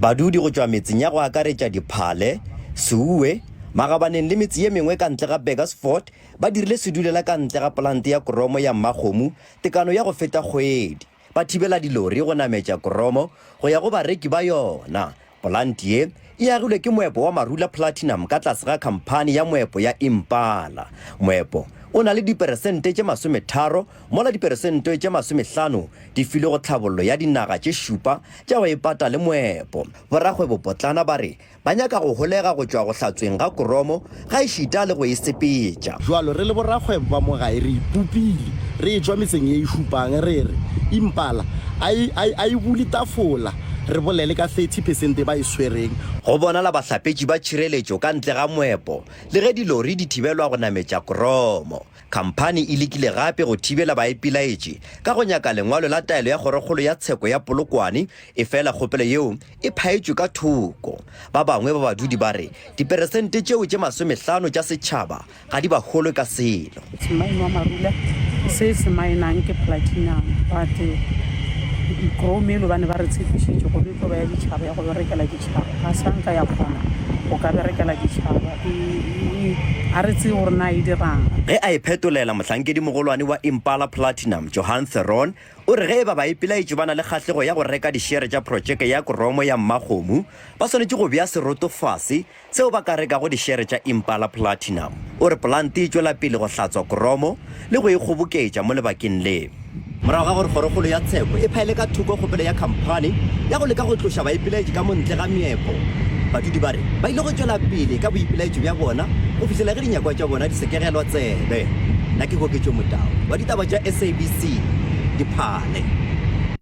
Badudi go tšwa metseng ya go akaretša Diphale, Seuwe, Magabaneng le metse ye mengwe ka ntle ga Burgersfort ba dirile sedulela ka ntle ga polante ya kromo ya Mmakgomu tekano ya go feta kgwedi ba thibela dilori go nametša kromo go ya go bareki ba yona. Polante ye e agilwe ke moepo wa Marula Platinum ka tlase ga khamphani ya moepo ya Impala. Moepo o na le diperesente tše 30 mola diperesente tše 50 di filwe go tlhabollo ya dinaga tše šupa tša go ipata le moepo. Borakgwebopotlana ba re ba nyaka go holega go tšwa go hlatsweng ga kromo gaešita le go e sepetša. Bjalo re le borakgwebo ba mo gae re ipopile re etšwa metseng ye e šupang re re, Impala a e, a e, a e bule tafola re bolele ka 30 percent e ba e swereng. Go bonala bahlapetši ba tšhireletšo ka ntle ga moepo le ge dilori di thibelwa go nametša kromo. Khamphani e lekile gape go thibela baipilaetši ka go nyaka lengwalo la taelo ya Kgorokgolo ya Tsheko ya Polokwane, efela kgopelo yeo e phaetšwe ka thoko. Ba bangwe ba badudi ba re diperesente tšeo tše masomehlano tša setšhaba ga di ba holwe ka selo. Mine wa Marula se se minang ke platinum but chrome elo ba ne ba re tshepišitše go be tlo ba ya ditšhaba ya go berekela ditšhaba ga sa nka ya kgona go ka berekela ditšhaba ga re tsebe gore na e dirang. Ge a iphetolela, mohlankedimogolwane wa Impala Platinum, Johan Theron, o re ge e ba baipelaetši ba na le kgahlego ya go reka dišere tša protšeke ya kromo ya Mmakgomo, ba swanetše go bea seroto fase seo ba ka rekago dišere tša Impala Platinum. O re polante e tšwela pele go hlatswa kromo le go e kgoboketša mo lebakeng le. Morago ga gore Kgorokgolo ya Tsheko e phaele ka thoko kgopelo ya khamphani ya go leka go tloša baipelaetši ka mo ntle ga meepo, badudi ba re ba ile go tšwela pele ka boipelaetšo bja bona go fihlela ge dinyakwa tša bona di sekegelwa tsebe. Nna ke Koketšo Motau wa ditaba tša SABC, Diphale.